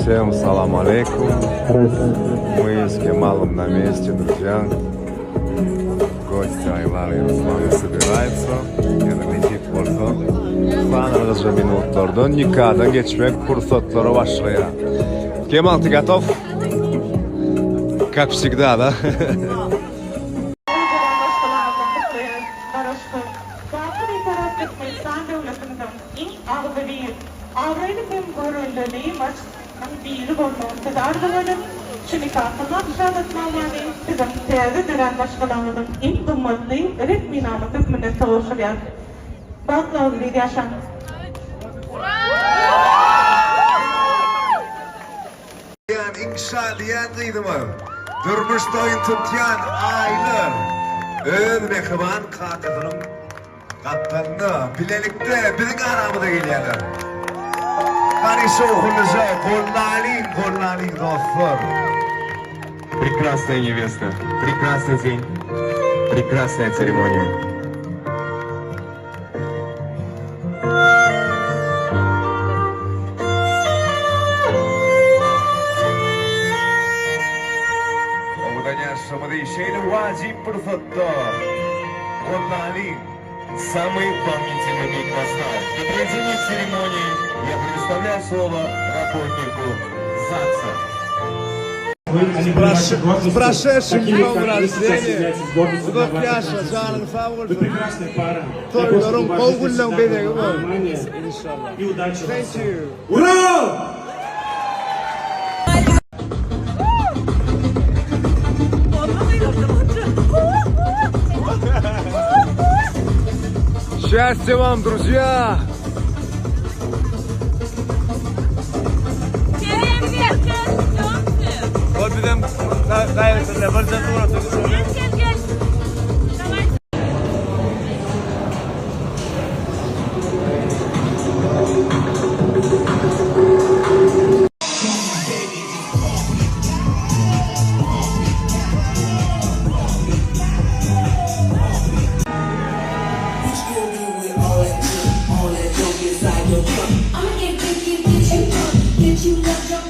Всем салам алейкум. Мы с Кемалом на месте, друзья. Гости Айлар и Руслана собираются. Ýene nesip bolsa, sanalgyja minutlardan nikadan geçmek pursatlary başlaýar. Kemal, ты готов? Как всегда, да? Garaşsyz, baky Bitarap Türkmenistan döwletimiziň iň agzybir, abraýly hem göreldeli maşgalalarynyň biri bolmagyny size arzuw edip, şu nika kylmak şahadatnamany siziň täze dörän maşgalaňyzyň iň gymmatly resminamasy hökmünde tabşyrýar. Bagtly agzybir ýaşaň! Diýýän iň şadyýan gyzymyz, durmuş toýuny tutýan Aýlar öz mähriban kakasynyň gapdalynda bilelikde biziň aramyza gelýärler. Hany şowhunlyja gollalyň, gollalyň dostlar. Прекрасная невеста, прекрасный день, прекрасная церемония. Owadan ýaşlarymyzy şeýle wajyp pursatda goldalyň. Самый волнительный миг настал. Для проведения церемонии я предоставляю слово работнику ЗАГСа. Вы, они были вашей гордостью. С прошедшим Такими, днем как вы сейчас рождения! являетесь гордостью для Uzak ваших ýaşa, родителей. janyň sag Вы bolsun. прекрасная пара. Toýlaryň Дай Бог, чтобы в вашей gowy жизни günleň всегда bezegi было bol. понимание Inşallah. И удачи вам Thank всем. you. Ура! Счастья вам, друзья!